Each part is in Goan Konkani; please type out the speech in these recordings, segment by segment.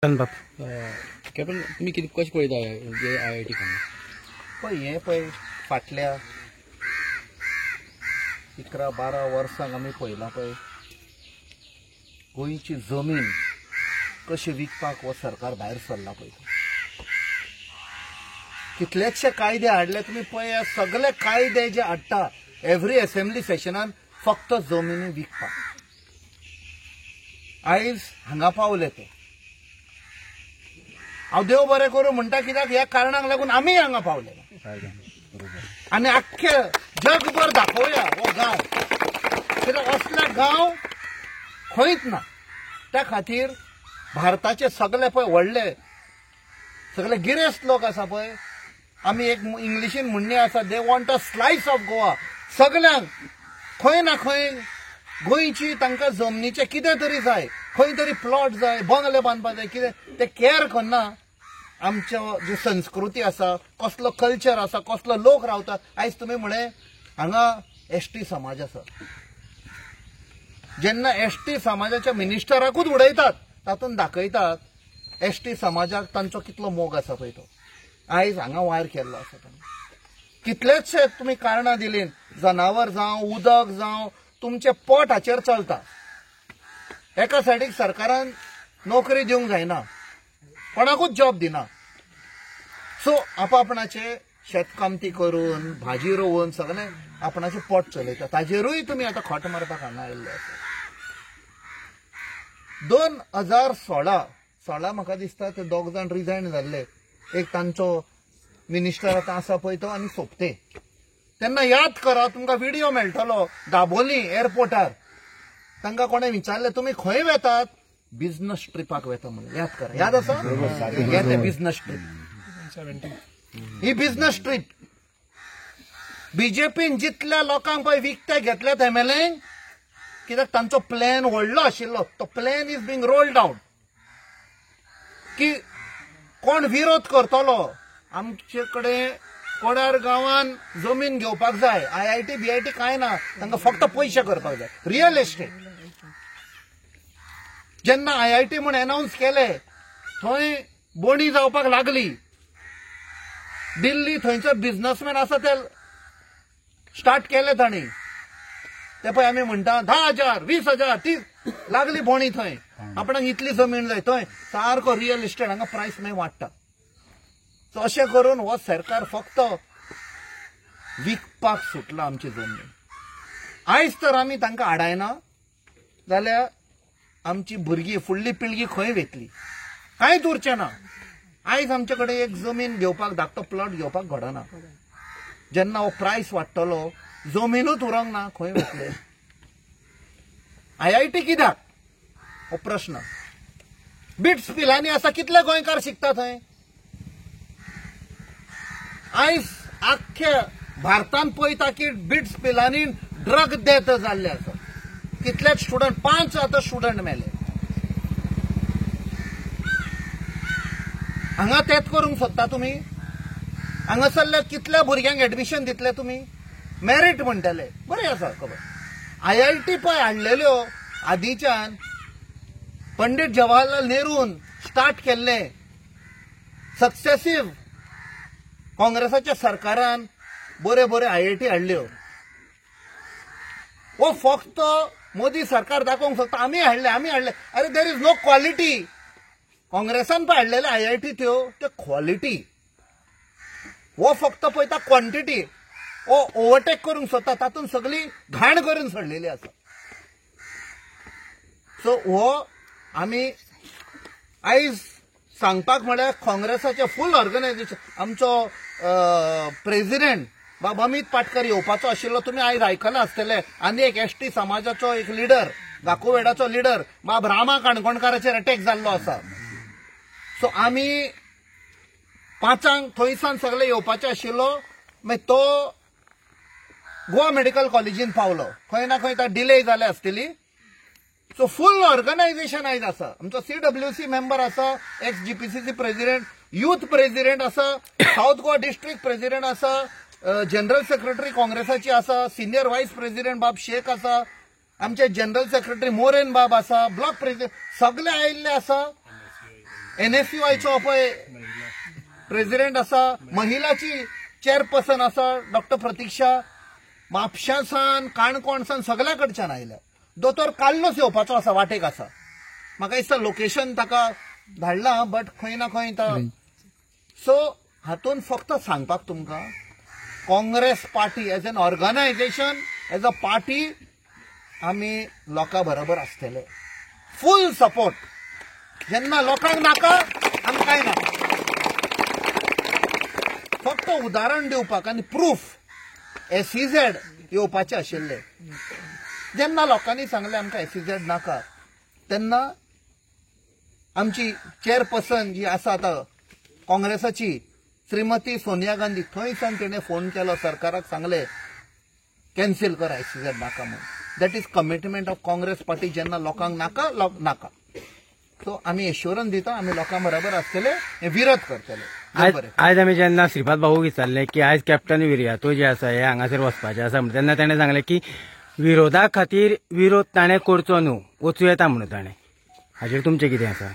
बाप कॅप्टन तुमी कितें कशें पळयता जे IIT काम? पळय हें पळय फाटल्या 11-12 वर्सांक आमी पळयलां पळय गोंयची जमीन कशी विकपाक हो सरकार भायर सरला पळय. कितलेशे कायदे हाडले तुमी पळय, सगळे कायदे जे हाडटा एवरी असेंब्ली सेशनान फक्त जमिनी विकपाक. आयज हांगा पावले ते. हांव देव बरें करूं म्हणटा कित्याक ह्या कारणाक लागून आमी हांगा पावले आनी आख्खे जगभर दाखोवया हो गांव, कित्याक असले गांव खंयच ना. त्या खातीर भारताचे सगळे पळय व्हडले सगळे गिरेस्त लोक आसा पळय, आमी एक इंग्लिशीन म्हणणी आसा, they want a slice of Goa. सगळ्यांक खंय ना खंय गोंयची तांकां जमनीचें कितें तरी जाय, खंय तरी प्लॉट जाय, बंगले बांदपाक जाय, कितें ते कॅर करना. आमच्यो ज्यो संस्कृती आसा, कसलो कल्चर आसा, कसलो लोक रावता. आयज तुमी म्हळें हांगा एसटी समाज आसा, जेन्ना एसटी समाजाच्या मिनिस्टराकूच उडयतात, तातूंत दाखयतात एसटी समाजाक तांचो कितलो मोग आसा पळय तो. आयज हांगा वायर केल्लो आसा तांणी. कितलेचशे तुमी कारणां दिलीं, जनावर जावं, उदक जावं, तुमचें पोट हाचेर चलता. एका सायडीक सरकारान नोकरी दिवंक जायना, कोणाकूच जॉब दिना. सो आपापणाचे शेतकामती करून भाजी रोवन सगळें आपणाचें पोट चलयता. ताजेरूय तुमी आतां खोट मारपाक हांगा आयिल्ले आसा. 2016 म्हाका दिसता ते दोग जाण रिजायन जाल्ले, एक तांचो मिनिस्टर आतां आसा पळय तो आनी सोपते. तेन्ना याद करा, तुमकां व्हिडियो मेळटलो दाबोली एअरपोर्टार तांकां कोणें विचारलें तुमी खंय वेतात, बिझनस ट्रिपाक वेता म्हणून. याद करा, याद आसा हे बिझनस ट्रीप. ही बिझनस ट्रीप बीजेपीन जितल्या लोकांक पळय विकते घेतल्यात एमएलए, कित्याक तांचो प्लॅन व्हडलो आशिल्लो. तो plan is being rolled out की कोण विरोध करतलो. आमचे कडेन कोडार गांवान जमीन घेवपाक जाय, IIT BIT कांय ना, तांकां फक्त पयशे करपाक जाय, रियल एस्टेट. जेन्ना IIT म्हूण एनावन्स केले थंय बोणी जावपाक लागली. दिल्ली थंयचो बिझनसमॅन आसा ते स्टार्ट केले तांणी. ते पळय आमी म्हणटा 10,000 20,000 30 लागली बोणी थंय, आपणाक इतली जमीन जाय. थंय सारको रियल इस्टेट हांगा प्रायस मागीर वाडटा. सो अशें करून हो सरकार फक्त विकपाक सुटला आमची जमनी. आयज तर आमी तांकां आडायना जाल्यार आमची भुरगीं फुडली पिळगी खंय वेतली, कांयच उरचें ना. आयज आमचे कडेन एक जमीन घेवपाक, धाकटो प्लॉट घेवपाक घडना. जेन्ना हो प्रायस वाडटलो, जमिनूच उरंक ना, खंय वतले. IIT कित्याक हो प्रश्न. बिट्स पिलांनी आसा, कितले गोंयकार शिकता थंय. आयज आख्ख्या भारतान पळयता की बिट्स पिलांनी ड्रग डेथ जाल्ले आसा. कितलेच स्टुडंट, 5 आतां स्टुडंट मेले. हांगा तेच करूंक सोदता तुमी. हांगासरल्या कितल्या भुरग्यांक एडमिशन दितले तुमी, मेरीट म्हणटले, बरें आसा खबर. IIT पळय हाडलेल्यो आदींच्यान पंडित जवाहरलाल नेरून स्टार्ट केल्ले, सक्सेसीव काँग्रेसाच्या सरकारान बरे बरे IIT हाडल्यो. हो फक्त मोदी सरकार दाखोवंक सोदता आमी हाडले, आमी हाडले. अरे there is no quality. काँग्रेसान पळय हाडलेले IIT त्यो त्यो क्वॉलिटी. हो फक्त पळयता क्वॉन्टिटी. हो ओवरटेक करूंक सोदता, तातूंत सगळी घाण करून सोडलेली आसा. सो हो आमी आयज सांगपाक म्हळ्यार काँग्रेसाचें फूल ऑर्गनायझेशन, आमचो प्रेजिडेंट बाब अमीत पाटकर येवपाचो आशिल्लो, तुमी आयज आयकलां आसतलें. आनी एक एसटी समाजाचो एक लिडर, गाकोवेडाचो लिडर बाब रामा काणकोणकाराचेर अटॅक जाल्लो आसा. सो आमी 5 थंयसान सगळे येवपाचे आशिल्लो, मागीर तो गोवा मेडिकल कॉलेजीन पावलो. खंय ना खंय डिले जाले आसतली. सो फूल ऑर्गनायझेशन आयज आसा. आमचो CWC member आसा, ex GPCC president, youth president आसा, सावथ गोवा डिस्ट्रिक्ट प्रेजिडेंट आसा, जनरल सेक्रेटरी काँग्रेसाची आसा, सिनियर व्हायस प्रेजिडेंट बाब शेख आसा, आमचे जनरल सेक्रेटरी मोरेन बाब आसा, ब्लॉक प्रेजिडेंट सगळे आयिल्ले आसा. एनएसयूआयचो पळय प्रेजिडेंट आसा, महिलाची चेअरपर्सन आसा डॉक्टर प्रतीक्षा, म्हापशां काणकोणसान सगळ्या कडच्यान आयल्या. दोतोर कार्लोस येवपाचो आसा, वाटेक आसा. म्हाका दिसता लोकेशन ताका धाडलां, बट खंय ना खंय तो. सो हातून फक्त सांगपाक तुमकां, Congress party as an organisation, as a party आमी लोकां बरोबर आसतले, फूल सपोर्ट. जेन्ना लोकांक नाका आमकांय नाका. फक्त उदाहरण दिवपाक आनी प्रूफ एसईझेड येवपाचें आशिल्लें. जेन्ना लोकांनी सांगलें आमकां एसईझेड नाका, तेन्ना आमची चेअरपर्सन जी आसा आतां काँग्रेसाची श्रीमती सोनिया गांधी, थंयसान तिणें फोन केलो सरकाराक, सांगलें कॅन्सील कर एसईझेड नाका म्हूण. That is commitment of Congress party. जेन्ना लोकांक नाका नाका. सो आमी एश्योरन्स दिता आमी लोकां बरोबर आसतले, हे विरोध करतले. आयज आमी जेन्ना श्रीपाद भाऊ विचारलें की आयज कॅप्टन विरियातो जे आसा हे हांगासर वचपाचें आसा म्हणून, तेन्ना ताणें सांगलें की विरोधा खातीर विरोध ताणें करचो न्हू, वचूं येता म्हणून ताणें. हाचेर तुमचें कितें आसा?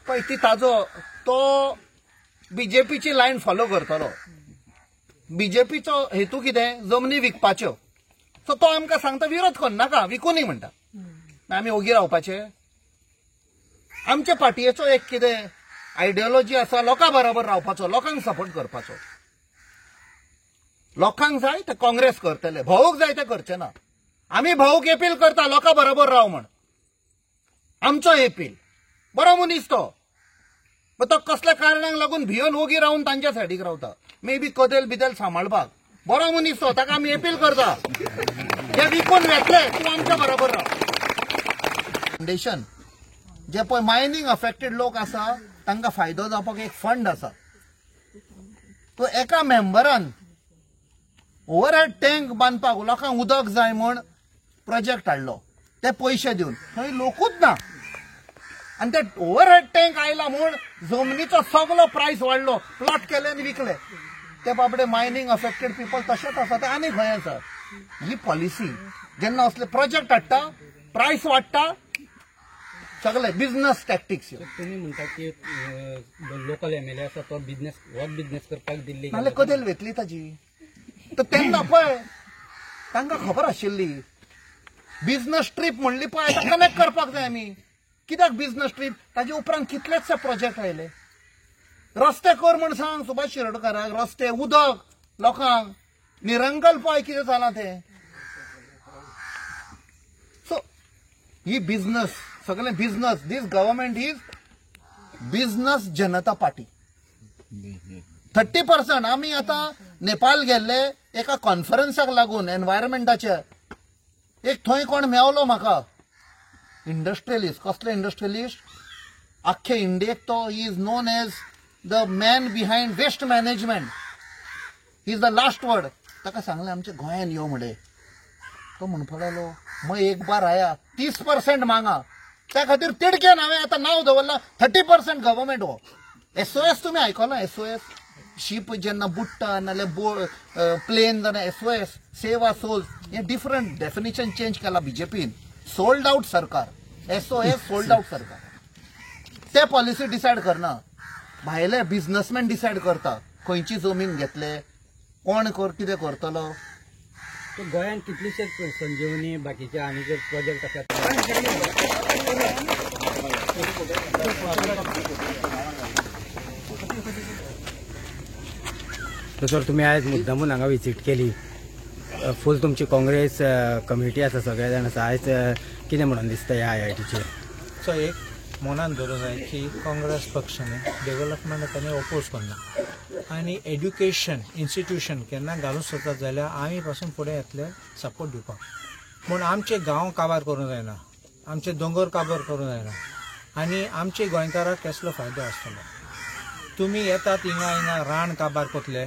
पळय ती ताजो तो बीजेपीची लायन फॉलो करतलो. बीजेपीचो हेतू कितें? जमनी विकपाच्यो. सो तो आमकां सांगता विरोध करनाका, विकुनी म्हणटा. आमी ओगी रावपाचे? आमच्या पार्टीचो एक कितें आयडियोलॉजी आसा, लोकां बरोबर रावपाचो, लोकांक सपोर्ट करपाचो. लोकांक जाय ते काँग्रेस करतले, भाऊक जाय ते करचे ना. आमी भाऊक एपील करता लोकां बरोबर राव म्हण, आमचो एपील. बरो मनीस तो, तो कसल्या कारणाक लागून भियोन ओगी रावन तांच्या सायडीक रावता, मे बी कदेल बिदेल सांबाळपाक. बरो मनीस तो, ताका आमी एपील करता हे विकून वेतले, तूं आमच्या बरोबर राव. फावंडेशन जे पळय मायनींग अफेक्टेड लोक आसा तांकां फायदो जावपाक एक फंड आसा. तो एका मेंबरान ओवरहेड टँक बांदपाक लोकांक उदक जाय म्हूण प्रोजेक्ट हाडलो, ते पयशे दिवन. थंय लोकूच ना आनी ते ओवरहेड टँक आयला म्हूण जमनीचो सगलो प्रायस वाडलो, प्लॉट केले आनी विकले. ते बाबडे मायनींग अफेक्टेड पिपल तशेंच आसा, ते आनी खंय आसा. ही पॉलिसी जेन्ना असले प्रोजेक्ट हाडटा, प्रायस वाडटा, सगळे बिझनस टॅक्टिक्स. तुम्ही म्हणटा की लोकल एमएलए आसा तो बिझनेस, होच बिझनेस करपाक दिल्ली, नाल्यार कदेल वेतली ताजी. तर तेन्ना पळय तांकां खबर आशिल्ली बिझनस ट्रीप म्हणली पळय आतां कनेक्ट करपाक जाय आमी. कित्याक बिझनस ट्रीप? ताजे उपरांत कितलेचशे प्रोजेक्ट आयले. रस्ते कर म्हण सांग सुभाष शिरोडकाराक, रस्ते, उदक लोकांक, निरंगल पळय कितें जालां तें. सो ही बिझनस, सगळें business. This government is business Janata party. 30% आमी आतां नेपाल गेल्ले एका कॉन्फरन्साक लागून एनवायरमेंटाचे. एक थंय कोण मेवलो म्हाका इंडस्ट्रियलिस्ट. कसले इंडस्ट्रियलिस्ट? आख्खे इंडियेक तो he is known as the man behind waste management, he is the last word. ताका सांगलें आमच्या गोंयान यो म्हळे. तो म्हणपाक लागलो मग एक बार आया 30% मांगा. त्या खातीर तिडकेन हांवें आतां नांव दवरलां 30% गव्हर्मेंट. हो एसओएस तुमी आयकलां? एसओएस शीप जेन्ना बुडटा नाल्यार प्लेन जाल्यार एसओएस, सेव our souls. हें डिफरंट डेफिनेशन चेंज केलां बीजेपीन. सोल्ड आउट सरकार, एसओएस सोल्ड आउट सरकार. ते पॉलिसी डिसायड करना, भायले बिझनसमॅन डिसायड करता खंयची जमीन घेतले, कोण कितें करतलो. गोंयांत कितलेशेच संजीवनी बाकीचे आनी जे प्रोजेक्ट आसात. सर तुमी आयज मुद्दामून हांगा विजीट केली, फूल तुमची काँग्रेस कमिटी आसा, सगळे जाण आसा. आयज कितें म्हणून दिसता ह्या आयआयटीचेर? सो एक मनान धरूंक जाय की काँग्रेस पक्षान डेव्हलपमेंट ताणें ओपोज करना आनी एड्युकेशन इन्स्टिट्यूशन केन्ना घालूंक सोदतात जाल्यार आमी पासून फुडें येतले सपोर्ट दिवपाक. पूण आमचे गांव काबार करूंक जायना, आमचे दोंगर काबार करूंक जायना आनी आमचे गोंयकाराक कसलो फायदो आसतलो. तुमी येतात हिंगा हिंगा रान काबार करतले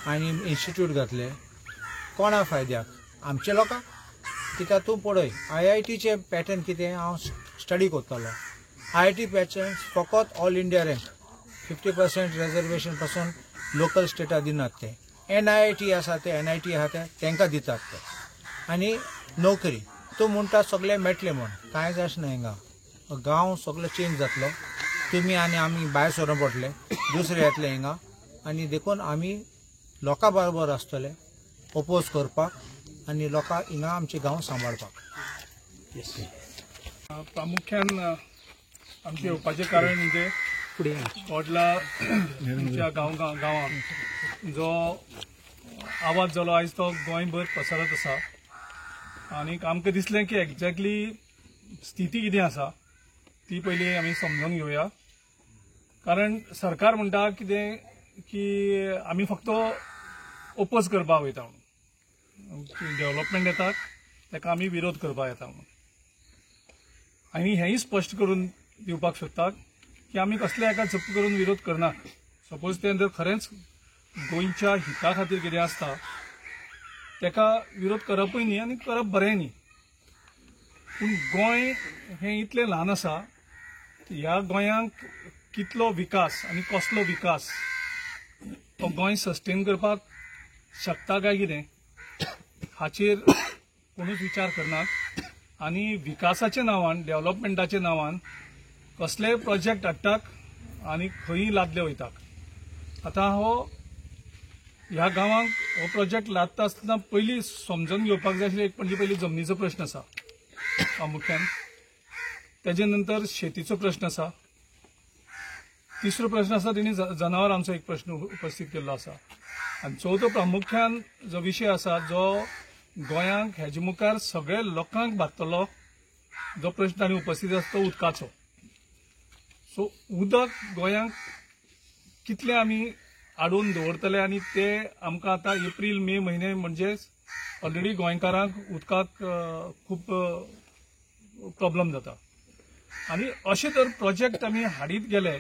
आनी इन्स्टिट्यूट घातले कोणा फायद्याक? आमच्या लोकांक. कित्याक तूं पळय आयआयटीचें पॅटर्न कितें हांव स्टडी करतालो. आयआयटी पॅटर्न फकत ऑल इंडिया रँक 50% रेजर्वेशन पासून लोकल स्टेटाक दिनात ते. एनआयटी आसा ते एनआयटी आसा ते तांकां दितात ते. आनी नोकरी तूं म्हणटा सगळें मेळटलें म्हूण, कांयच आसना हिंगा. गांव सगळो चेंज जातलो तुमी आनी आमी भायर सरून पडले, दुसरे येतले हिंगा. आनी देखून आमी लोकां बरोबर आसतले ओपोज करपाक आनी लोकां हिंगा आमचे गांव सांबाळपाक. प्रामुख्यान आमचें येवपाचें कारण म्हणजे कोडला आमच्या गांवांत जो आवाज जालो आयज तो गोंयभर पसरत आसा आनी आमकां दिसलें की एक्झॅक्टली स्थिती कितें आसा ती पयलीं आमी समजून घेवया. कारण सरकार म्हणटा कितें की आमी फक्त ओपोज करपाक वयता म्हणून, डेव्हलपमेंट येतात ताका आमी विरोध करपाक येता म्हणून. आनी हेंय स्पश्ट करून दिवपाक सोदता की आमी कसल्या एका जप्त करून विरोध करना. सपोज तें जर खरेंच गोंयच्या हिता खातीर कितें आसता ताका विरोध करपूय न्ही आनी करप बरें न्ही. पूण गोंय हें इतलें ल्हान आसा, ह्या गोंयांक कितलो विकास आनी कसलो विकास तो गोंय सस्टेन करपाक शकता काय कितें हाचेर कोणूच विचार करनात. आनी विकासाच्या नांवान, डेव्हलपमेंटाच्या नांवान कसलेय प्रोजेक्ट हाडटात आनी खंय लादले वयतात. आतां हो ह्या गांवांक हो प्रोजेक्ट लादता आसतना पयलीं समजून घेवपाक जाय आशिल्लें एक म्हणजे पयलीं जमनीचो प्रश्न आसा प्रामुख्यान, तेजे नंतर शेतीचो प्रश्न आसा, तिसरो प्रश्न आसा तेणी जनावरांचो एक प्रश्न उपस्थित केल्लो आसा, आनी चवथो प्रामुख्यान जो विशय आसा जो गोंयांक हेजे मुखार सगळे लोकांक बादतलो जो प्रश्न ताणी उपस्थित आसा तो उदकाचो. सो उदक गोंयांक कितलें आमी आडोवन दवरतले आनी ते आमकां आतां एप्रील मे म्हयने म्हणजे ऑलरेडी गोंयकारांक उदकाक खूब प्रॉब्लम जाता. आनी अशें जर प्रोजेक्ट आमी हाडीत गेले,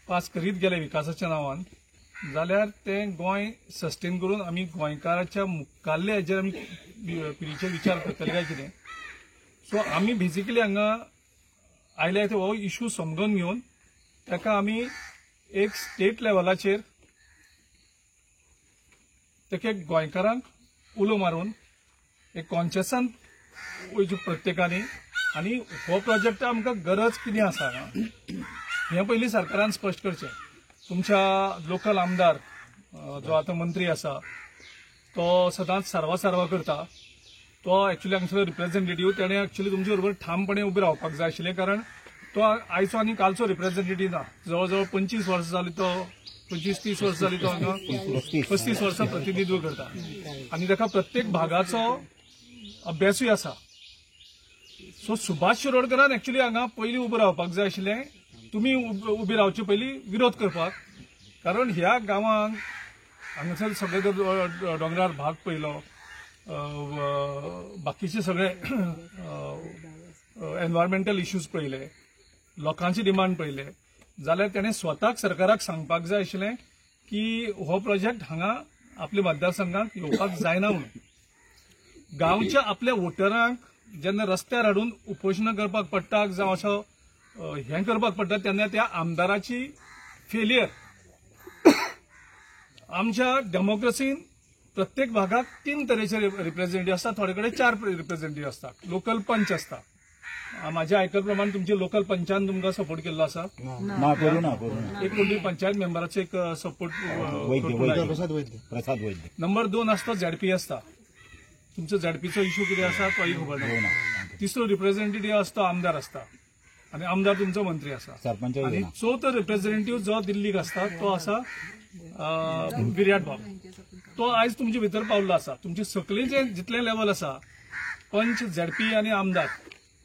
पास करीत गेले विकासाच्या नांवान, जाल्यार तें गोंय सस्टेन करून आमी गोंयकाराच्या मुखाल्ले हेजेर आमी पिढीचेर विचार करतले काय कितें. सो आमी बेजिकली हांगा आयले ते हो इशू समजून घेवन ताका आमी एक स्टेट लेवलाचेर ताका गोंयकारांक उलो मारून एक कॉन्शियसान वयचें प्रत्येकानी. आनी हो प्रोजेक्ट आमकां गरज कितें आसा हें पयलीं सरकारान स्पश्ट करचें. तुमच्या लोकल आमदार जो आतां मंत्री आसा तो सदांच सारवा सारवा करता, तो एक्चुअली हांगसर रिप्रेझेंटेटीव, तेणें एक्चुअली तुमचे बरोबर ठामपणे उबें रावपाक जाय आशिल्लें. कारण तो आयचो आनी कालचो रिप्रेझेंटेटीव ना, जवळ जवळ 25 वर्सां जाली तो, 25-30 वर्सां जाली तो हांगा 35 वर्सां प्रतिनिधित्व करता आनी ताका प्रत्येक भागाचो अभ्यासूय आसा. सो सुभाष शिरोडकरान एक्चुअली हांगा पयलीं उबें रावपाक जाय आशिल्लें, तुमी उबे रावचे पयलीं विरोध करपाक. कारण ह्या गांवांक हांगासर सगळे जर दोंगरार भाग पयलो, बाकीचे सगळे एनवायरमेंटल इश्यूज पळयले, लोकांची डिमांड पळयले, जाल्यार तेणें स्वताक सरकाराक सांगपाक जाय आशिल्लें की हो प्रोजेक्ट हांगा आपल्या मतदारसंघाक येवपाक जायना म्हणून. गांवच्या आपल्या वोटरांक जेन्ना रस्त्यार हाडून उपोशणां करपाक पडटा जावं असो हें करपाक पडटा तेन्ना त्या आमदाराची फेलियर. आमच्या डेमोक्रेसीन प्रत्येक भागाक 3 तरेचे रिप्रेझेंटेटिव्ह आसतात, थोडे कडेन 4 रिप्रेझेंटेटिव्ह आसतात. लोकल पंच आसता, माझ्या आयकल प्रमाण तुमचे लोकल पंचान तुमकां सपोर्ट केल्लो आसा, एक कोणी पंचायत मेंबराचो एक सपोर्ट. नंबर 2 आसता झेडपी आसता, तुमचो झेडपीचो इश्यू कितें आसा तोय खबर ना. तिसरो रिप्रेझेंटेटिव्ह आसता आमदार आसता आनी आमदार तुमचो मंत्री आसा. आनी चवथो रिप्रेझेंटेटिव्ह जो दिल्लीक आसता तो आसा विर्याट बाब, तो आयज तुमचे भितर पावल्लो आसा. तुमचे सकले जे जितले लेवल आसा पंच, झेडपी आनी आमदार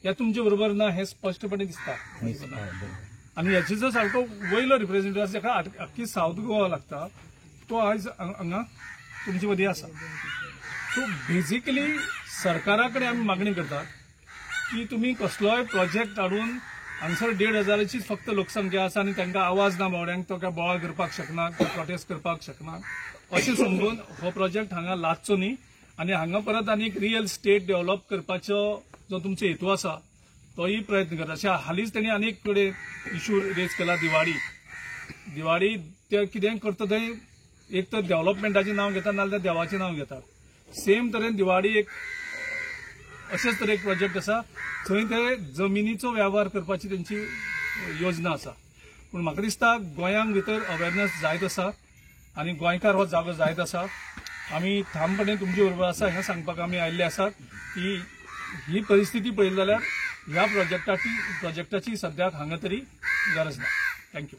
ह्या तुमचे बरोबर ना हें स्पश्टपणे दिसता. आनी हेचे जो सारको वयलो रिप्रेझेंटेटिव्ह आसा ताका आख्खी सावथ गोवा लागता तो आयज हांगा तुमचे मदीं आसा. सो बेजिकली सरकारा कडेन आमी मागणी करतात की तुमी कसलोय प्रोजेक्ट हाडून हांगसर 1,500चीच फक्त लोकसंख्या आसा आनी तांकां आवाज ना बावड्यांक, तो काय बोवाळ करपाक शकना, प्रोटेस्ट करपाक शकना अशें समजून हो प्रोजेक्ट हांगा लादचो न्ही. आनी हांगा परत आनी एक रियल स्टेट डेव्हलप करपाचो जो तुमचो हेतू आसा तोय प्रयत्न करता. अशें हालींच तेणी आनी एक कडेन इशू रेज केला, दिवाडी. दिवाडी ते कितें करता थंय एक तर डेव्हलपमेंटाचें नांव घेता नाजाल्यार देवाचें नांव घेतात. सेम तरेन दिवाडी एक अशेंच तरेक प्रोजेक्ट आसा थंय ते जमिनीचो वेव्हार करपाची तेंची योजना आसा. पूण म्हाका दिसता गोंयांक भितर अवेरनस जायत आसा आनी गोंयकार हो जागो जायत आसा. आमी ठामपणे तुमचे बरोबर आसा हें सांगपाक आमी आयिल्ले आसात की ही परिस्थिती पळयली जाल्यार ह्या प्रोजेक्टाची सद्याक हांगा तरी गरज ना. Thank you.